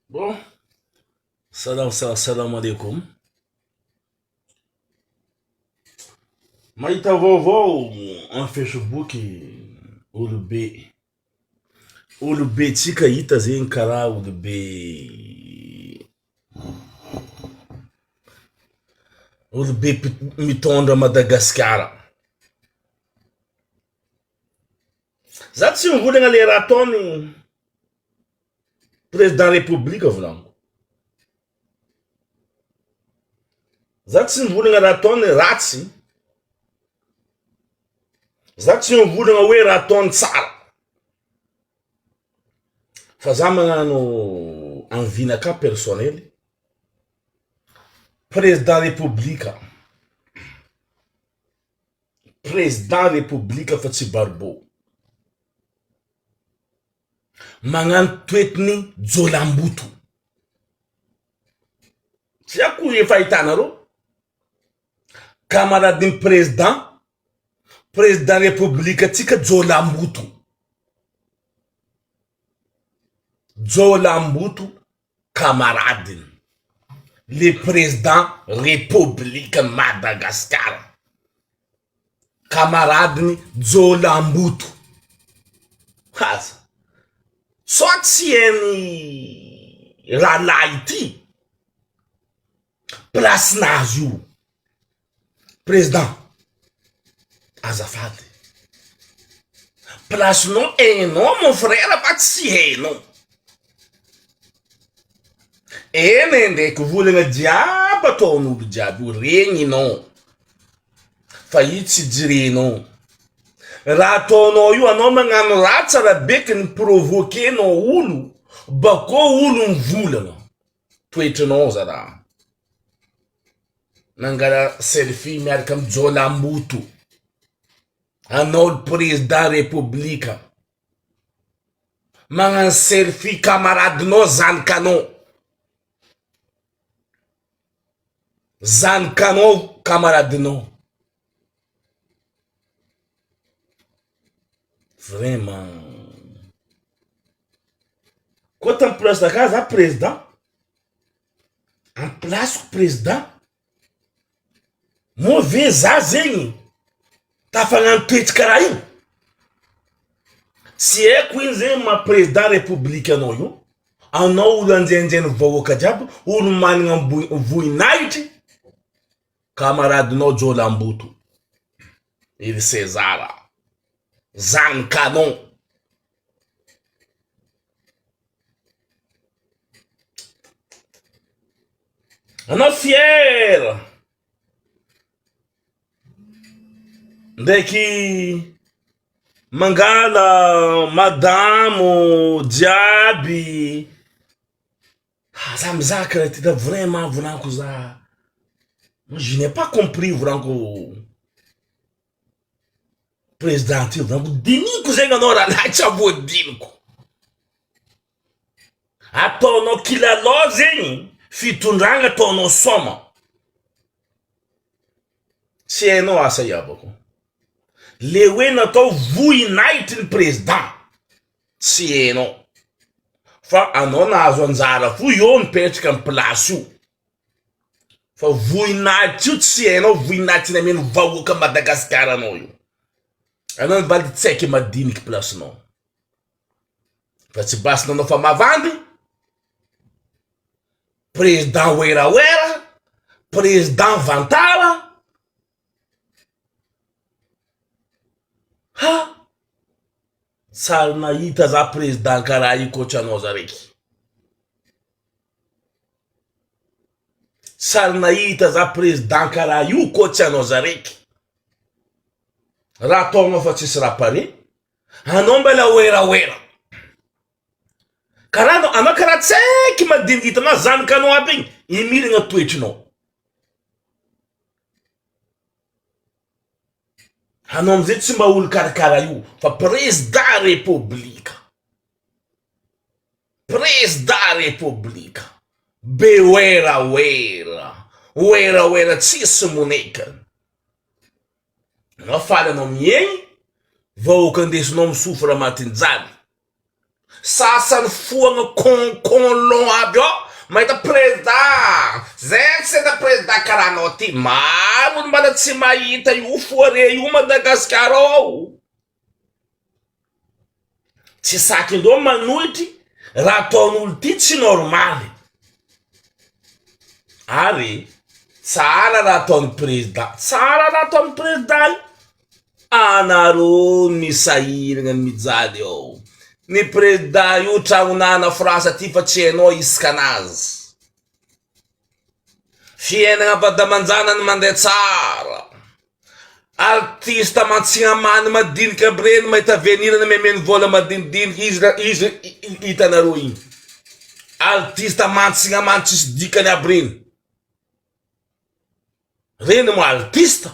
Bon, salam salam alaikum. Mahita vaovao en Facebook olobe, olobe tsika hita zegny karaha olobe, olobe mpit- mitondra Madagasikara. Za tsy mivolagna le raha ataony Président république volagniko. Za tsy mivolagna raha ataony ratsy, za tsy mivolagna hoe raha ataony tsara, fa za magnano envie-nakahy personnel, président république, président république fa tsy baribô. Magnano toetiny jôlamboto. Tsy haiko efa ahitanareo camaradin'ny président, président république atsika jôlamboto, jôlamboto camaradiny, le président république Madagascar. Camaradiny jôlamboto aza sao tsy hainy rahalahy ity place nazy io président azafady place nao hainao mon frère fa tsy hainao eny ndraiky volagna jiaby ataon'olo jiaby io regninao Fa io tsy jerenao. Raha ataonao io anao magnano raha tsara beky ny provoquer nao olo bakeo olo mivolagna toetrinao zalahy. Nangala selfie miaraka amy jôlamboto anao ry président repoblika magnano selfie camaradinao zanakanao. Zanakanao camaradinao. Vraiment. Koa tamy place nakahy za président, amy placeko président, moa ve za zegny tafagnano toetry karaha io? Tsy haiko ino zegny maha président république anao io, Anao olo anjenjeny vahoaka jiaby, olo managna voninahitry, camaradinao jôlamboto, Hely Cesar, zany canon. Anao fier ndraiky Mangala madamo jiaby, za mizaha karaha ty da vraiment volaniko za, moi je n'ai pas compris volaniko président ty volaniko diniko zegny anao rahalahy tsy voadiniko, ataonao kilalao zegny fitondragna ataonao sôma. Tsy hainao asa iavako. Le hoe natao vohinahitry ny président tsy hainao fa anao nahazo anjara fo eo mipetraka am place io fa vohinahitry io tsy hainao vohinahitry nameno vahoaka Madagascar anao io anao mivaly tsaiky madiniky place nao fa tsy basy nanao fa mavandy Président werawera, président vantara, ha! Tsary nahita za président karaha io kotranao za reky. Tsary nahita za président karaha io kotranao za reky. Raha ataonao fa tsisy raha pare, anao mbala werawera. Karaha anao, anao karaha tsaiky madiniky hitanao zanakanao aby igny, imiragna toetrinao. Anao amizay tsy mba olo karakara io fa prezida repoblika, prezida repoblika, be werawera, werawera tsisy moneka. Anao faly anao miegny, vahoaka andesinao misofra matinjaly. Sasany foagna con con long aby ao mahita président zay tsy sendra président karaha anao ty maro olo mbala tsy mahita io foire io Madagascar ao. Tsy saky-ndreo manohitry raha ataon'olo ty tsy normaly ary tsara raha ataon'ny président tsara raha ataon'ny président io anareo misahiragna mijaly ao ny président io tragnonana France aty fa tsy hainao isaka anazy Fiainagna vady aman-janany mandeha tsara. Artiste aman-tsinamany madinika aby reny mahita avenir-ny memeno vola madinidinika izy ra izy hitanareo igny. Artiste aman-tsinamany tsisy dikany aby reny. Reny moa artiste?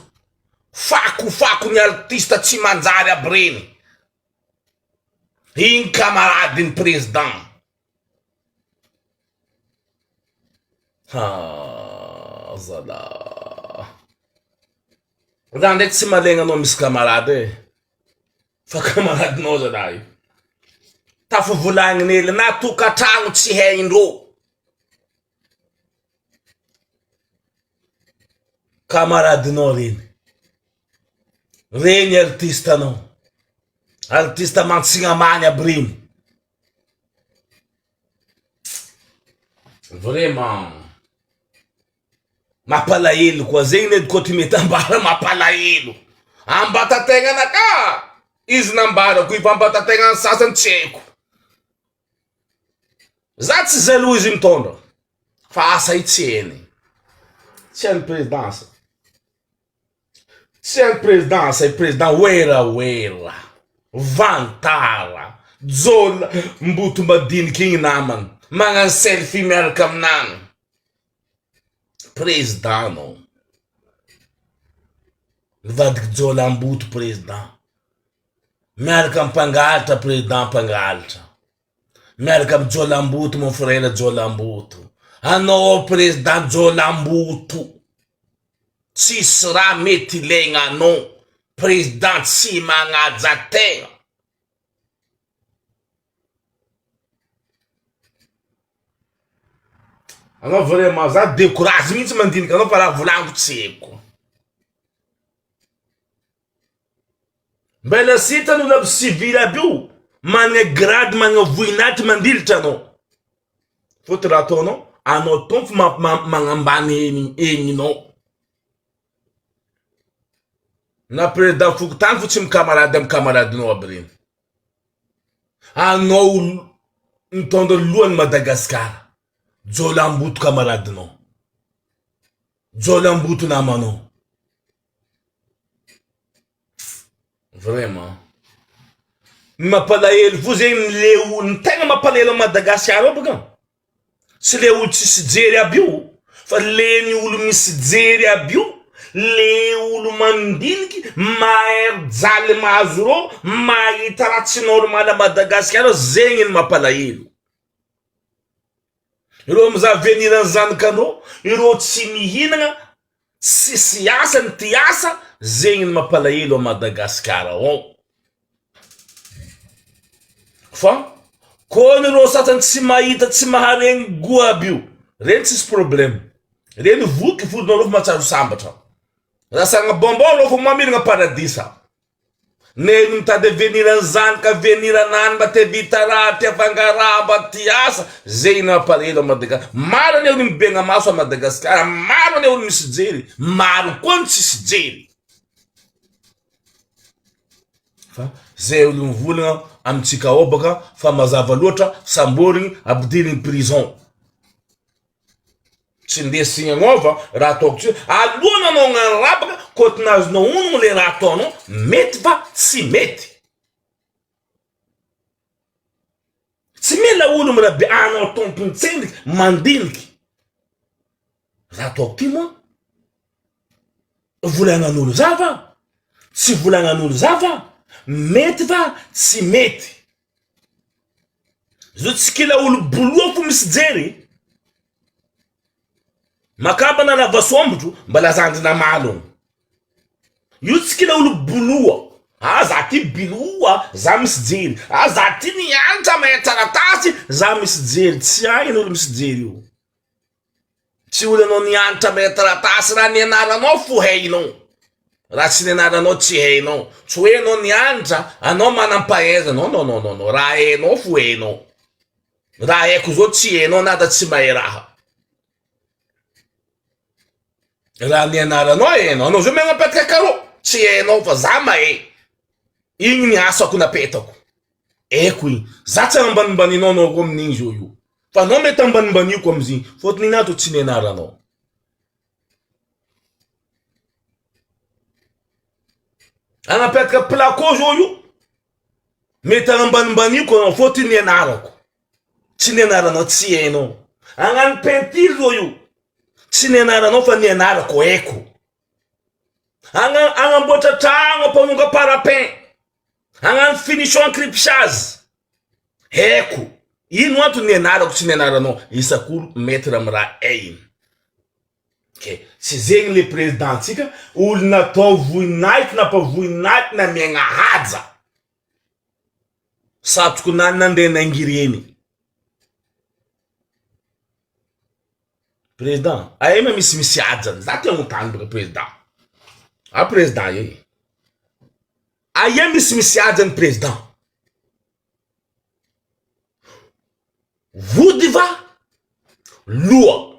Fakofako ny artiste tsy manjary aby reny. Igny camarade-n'ny président. Haa zalah. Za ndraiky tsy malegna anao misy camarade e. Fa camaradinao zalah io. Tafivolagniny hely na tokatragno tsy haindreo. Camaradinao reny. Reny artiste anao. Artiste mantsinamany aby reny. Vraiment mampalahelo koa zegny ne koa ty mety ambara mampalahelo ambatategnanaka izy nambarako io fa ambatategnan'ny sasany tsy haiko za tsy jaloux izy mitondra fa asa io tsy hainy tsy hainy présidence Tsy hainy président asa i président werawera, vantara, jôla mboto madiniky igny namany, magnano selfie miaraka aminany, président anao, mivadiky jôlamboto président, miaraka amy mpangalatra président mpangalatra, miaraka amy jôlamboto mon frère jôlamboto, anao ao président jôlamboto. Tsisy raha mety ilaigna anao président tsy magnaja tegna. Anao vraiment za decourage mihitsy mandinika anao fa raha volagniko tsy haiko. Mbela sitrany olo aby civil aby io managna grade managna voninahitry mandilitra anao. Fôtony raha ataonao, anao tompo magnambany egninao. Na président fokontany fo tsy mikamarady amy kamaradinao aby regny. Anao olo mitondra lohan'i Madagasikara, jôlamboto kamaradinao, jôlamboto namanao. Vraiment. Ny mampalahelo fo zegny le olo, ny tegna mampalahelo an'i Madagasikara ao bôka, tsy le olo tsisy jery aby io, fa le ny olo misy jery aby io, le olo mandiniky, mahay jaly mahazo rô, mahita raha tsy normal à Madagasikara ao, zegny ny mampalahelo. Ireo mizaha avenir ny zanakanao, ireo tsy mihinagna, tsisy asa ny ty asa, zegny ny mampalahelo a Madagascar ao. Fa kôny ireo sasany tsy mahita tsy maharegny goa aby io, regny tsisy problème, regny voky fotony reo fa mahatsiaro sambatra, lasagna bonbon reo fa mamiragna paradisa. Neny mitady avenir ny zanaka avenir anany mba te vita raha te afangaraha mba ty asa zegny ny mampalahelo a Madagascar maro anie olo mibegna maso a Madagascar maro anie olo misy jery maro koa ny tsisy jery fa zay olo mivolagna amitsika ao baka fa mazava loatra samborigny ampidirigny prison Tsy ndesigny agnova raha ataoko tsy aloha anao agnano raha baka kôtinazonao onogno le raha ataonao mety va tsy mety tsy mila olo mirabe anao tompony tsendriky mandiniky raha ataoko ty moa volagnan'olo za va tsy volagnan'olo za va mety va tsy mety Zo tsy kila olo boloa fo misy jery. Makamba lava sombotro mbala zandry namalogno. Io tsy kila olo boloa. Ah za ty biloha, za misy jery. Ah za ty nianatra mahay taratasy, za misy jery. Tsy hainy olo misy jery io. Tsy olo anao nianatra mahay taratasy, raha nianaranao fo hainao. Raha tsy nianaranao tsy hainao. Tsy hoe anao nianatra, anao manam-pahaizana. Non non non non non, raha hainao fo hainao. Raha haiko zao tsy hainao na da tsy mahay raha. Raha nianaranao hainao, anao zao magnapetaka carreau, tsy hainao fa za mahay. Igny ny asako napetako. Haiko igny. Za tsy ambanimbanianao anao koa amin'igny zao io. Fa anao mety ambanimbaniako amizigny. Fôtony iny ato tsy nianaranao. Agnapetaka placo zao io, mety agnambanimbaniako anao fôtony nianarako. Tsy nianaranao tsy hainao. Hagnano peinture zao io, tsy nianaranao fa nianarako haiko. Hagna- hagnamboatra tragno hampanonga parapin, hagnano finition cripchage, haiko. Ino antony nianarako tsy nianaranao? Isak'olo maitre amy raha hainy. Ke tsy zegny le président tsika, olo natao voninahitry nampavoninahitry namiagna haja. Satroko nany nandeha naingireny. Président, aia ma misy misy hajany, za te hanontany baka président. A président e. Aia misy misy hajany président. Vody va loha.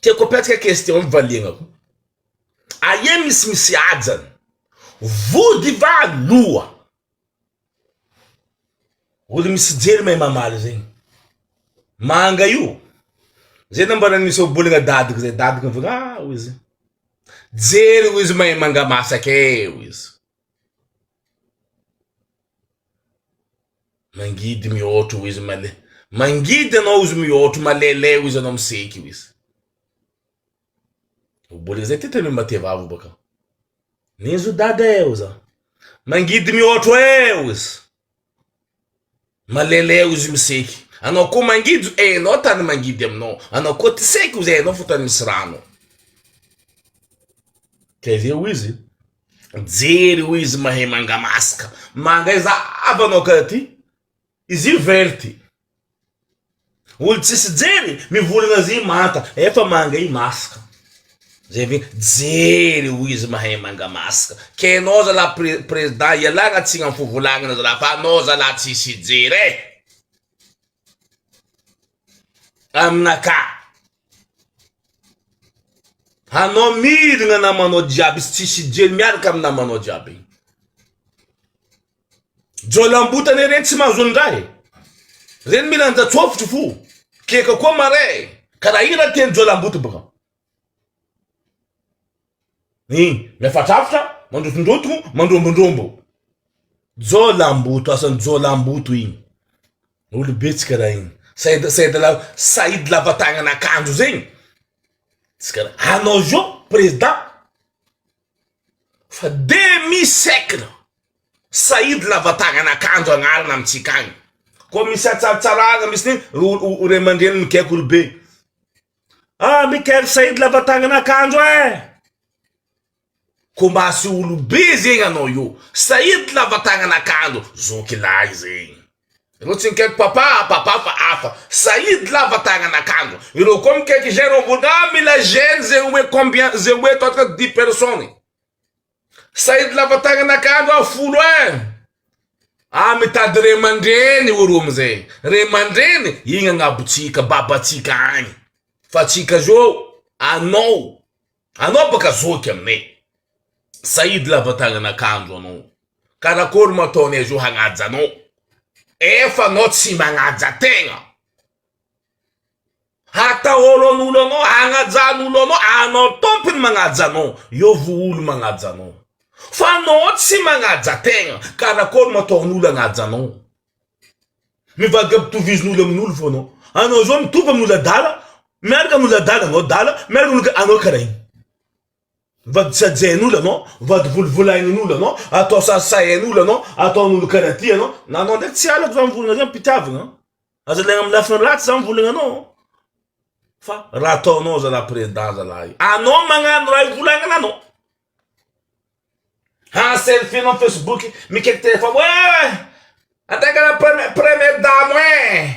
Tiako apetraka question valiagna ko. Aia misy misy hajany. Vody va loha. Olo misy jery mahay mamaly zegny. Manga io, zay nambaran'ny soabolagna dadiko zay, dadiko nivolagna ah hoy izy, jery hoy izy mahay manga masaka e hoy izy. Mangidy mihoatra hoy izy male, mangidy anao hoy izy mihoatra, malele hoy izy anao miseky hoy izy. Obolagna zay ty tena matevavo baka. Nizo dada e hoy za. Mangidy mihoatro e hoy izy. Malele hoy izy miseky. Anao koa mangidy enao tany mangidy aminao. Anao koa ty seky hoy izy enao fo tany misy rano. Kay zay hoy izy. Jery hoy izy mahay manga masaka. Manga iza avy anao karaha ty. Izy io verte. Olo tsisy jery mivolagna azy io manta efa manga io masaka. Zay ve jery hoy izy mahay manga masaka. Ke anao zalahy pre- président ialagna tsigny am fivolagnana zalahy fa anao zalahy tsisy jery e. Aminakahy. Anao mirigna namanao jiaby izy tsisy jery miaraka am namanao jiaby igny. Jôlamboto anie reny tsy mahazo an-draha e! Reny mila anjatsôfotro fo, keka koa marais e! Karaha ino raha tian'ny jôlamboto bôka? Igny, miafatrafatra, mandrotondrotogno, mandrombondrombo. Jôlamboto, asan'ny jôlamboto igny. Olobe tsy karaha igny. Said, Said la, Said lava tagnana akanjo zegny, tsy karaha, anao zao président, Fa demi siècle Saïd lava tagnana akanjo agnarana amintsika agny. Koa misy hatsaratsarana misy ny ro ray aman-dreny mikaiky olobe. Ah Mikael Saïd lava tagnana akanjo eh. Ko mba asio olobe zegny anao io. Saïd lava tagnana akanjo, zoky lahy zegny. Ireo tsy nikaiky papa papa fa hafa. Saïd lava tagnana akanjo. Ireo koa mikaiky jeune ambony ah mila jeune ze hoe combien ze hoe ataontsika dix personnes. Saïd lava tagnana akanjo ah folo eh. Ah mitady ray aman-dreny oro amizay. Ray aman-dreny igny agnabontsika babantsika agny. Fa tsika zao anao anao baka zoky aminay. Saïd lava tagnana akanjo anao. Karakôry mo ataonay zao hagnaja anao efa anao tsy magnaja tegna. Hatahoran'olo anao, hagnajan'olo anao, anao tompony magnaja anao, eo vo olo magnaja anao. Fa anao tsy magnaja tegna, karakôry mo ataon'olo hagnaja anao. Mivadika ampitovizin'olo amin'olo fô anao. Anao zao mitovy amin'olo adala, miaraka amin'olo adala anao adala, miaraka amin'olo anao karaha igny. Vady tsy hajain'olo anao, vady volovolain'olo anao, atao sasain'olo anao, ataon'olo karaha ty anao, na anao ndraiky tsy halako za mivolagna zay am-pitiavagna, aza alaigna amy lafiny ratsy za mivolagna anao, fa raha ataonao zalahy président zalahy, anao magnano raha ivolagnana anao. Ha selfie nao Facebook mikaiky téléphone ouais antegna la première première dame eh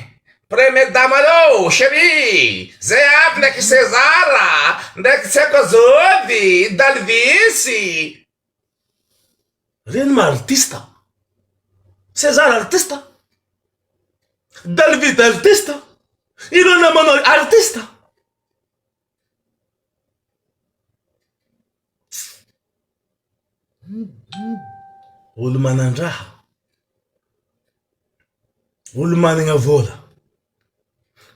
première dame allô chérie zay avy ndraiky César ndraiky tsy haiko azovy Dalvis reny ma artiste César artiste Dalvis artiste ireo namanao artiste. Olo manan-draha, olo managna vôla,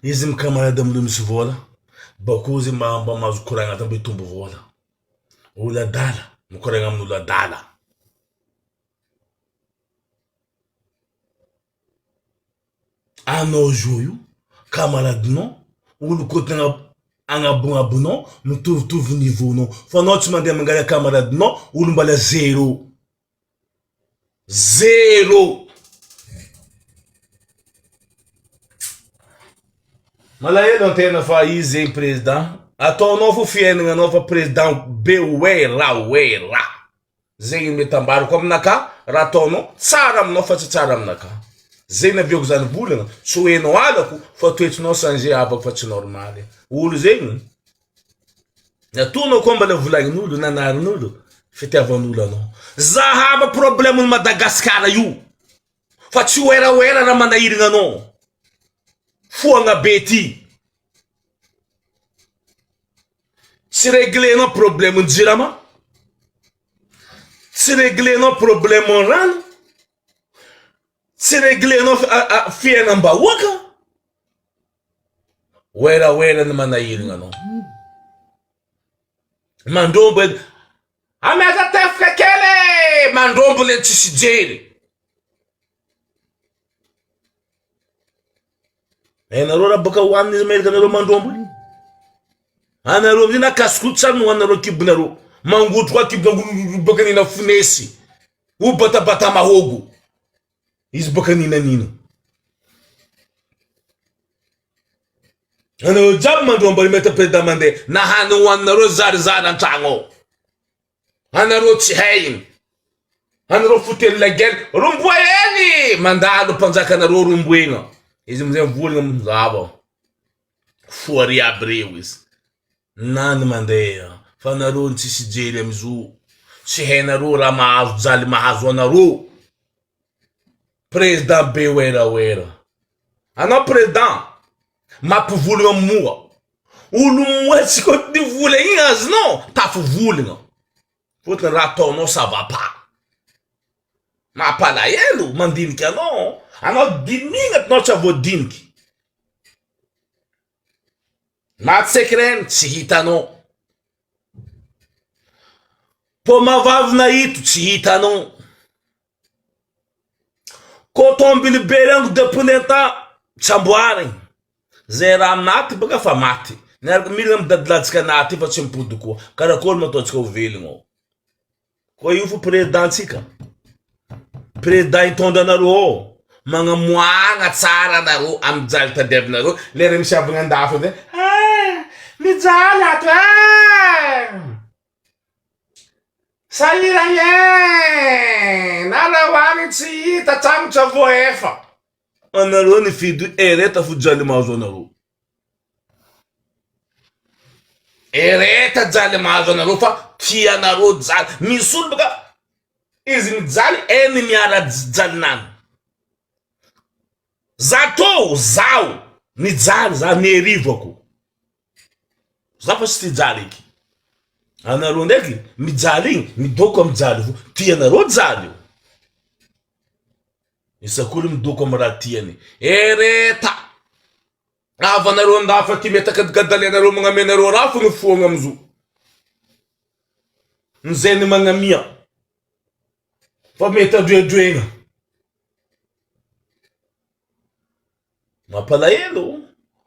izy mikamarady amin'olo misy vôla, bakeo izy mba mba mahazo koragna atao mitombo vôla, olo adala mikoragna amin'olo adala. Anao zao io camaradinao olo koa tegna agnabognabonao mitovitovy niveau nao fa anao tsy mandeha mangala camaradinao olo mbala zero, zero. Malahelo antena fa izy zegny président ataonao fo fiaignananao fa président be oera oera. Zegny mety ambarako aminakahy, raha ataonao tsara aminao fa tsy tsara aminakahy. Zegny naviako zany volagna, tsy ho enao halako fa toetrinao changer havako fa tsy normaly. Olo zegny, nataonao koa mbala volagnin'olo, nanarin'olo, fitiavan'olo anao. Zahava problème ny Madagascar io fa tsy oeraoera raha manahiragna anao. Foagna be ty. Tsy reglenao problème ny jirama, tsy reglenao problème ny rano, tsy reglenao fiainam-bahoaka, werawera ny manahirana anao. Mandrombo eny, ameza tefika kely e! Mandrombo le tsisy jery. Hainareo raha baka hohanina izy maheraka anareo mandrombo iny. Anareo amizay na casse-croûte tsara no hohaninareo kibonareo. Mangotro koa kibonareo baka nihina fonesy. Ho batabata mahogo. Izy baka nihinanino. Anareo jiaby mandrombo ary mety président mandeha. Na hanina hohaninareo zarizary an-tragno ao. Anareo tsy hainy. Anareo fotely la guerre. Romboa eny! Mandalo mpanjakanareo romboegna. Izy amizay mivolagna mizava. Foary aby reo izy. Nany mandeha. Fa anareo ny tsisy jery amizo. Tsy hainareo raha mahazo jaly mahazo anareo. Président be werawera. Anao président mampivolagna moa. Olo moa tsy koa ny vola igny azonao tafivolagna. Fôtony raha ataonao ça va pas. Mampalahelo mandinika anao. Anao dinihina anao tsy voadiniky. Maty secret tsy hitanao. Poma vavy nahito tsy hitanao. Coton bilibelagno de polenta tsy amboarigny. Zay raha maty baka fa maty. Miaraka mila midadiladika anaty fa tsy mipody koa. Karakory ma ataontsika ho velogno ao. Koa io fo président tsika. Président hitondra anareo ao. Magnamoagna tsara anareo amy jaly tadiavinareo. Lera misy havagna andafy amizay. Ah, mijaly ato ah. Sahiragna eh! Nareo any tsy hita tragno tsy voaefa. Anareo nifidy ereta fo jaly mahazo anareo. Ereta jaly mahazo anareo fa tianareo jaly. Misy olo baka izy mijaly eny miara jalinany. Za tô zaho nijaly za nerivako. Za fa tsy tia jaly eky. Anareo ndraiky mijaly igny midoko amy jaly fo. Tianareo jaly io. Isak'olo midoko amy raha tiany. Ereta! Havanareo andafy aty metaka gadalainareo magnamenareo raha fo ny foagna amizao. Ny zay ny magnamia fa mety androendroegna. Mampalahelo.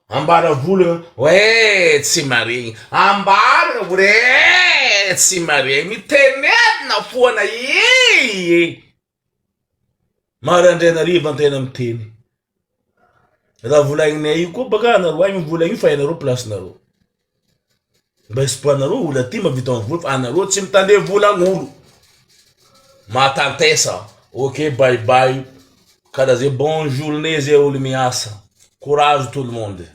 Ambara volagna hoe tsy maregny. Ambara hoe tsy maregny. Mitenenina foana ee. Maraindraina hariva antena miteny. Raha volagninay io koa baka anareo agny mivolagna io fa hainareo place-nareo. Mba espoir-nareo olo aty mahavita mivola fa anareo tsy mitandre volagn'olo. Mahatantesa. Ok bye bye. Karaha zay bonne journée zay olo miasa. Courage tout le monde.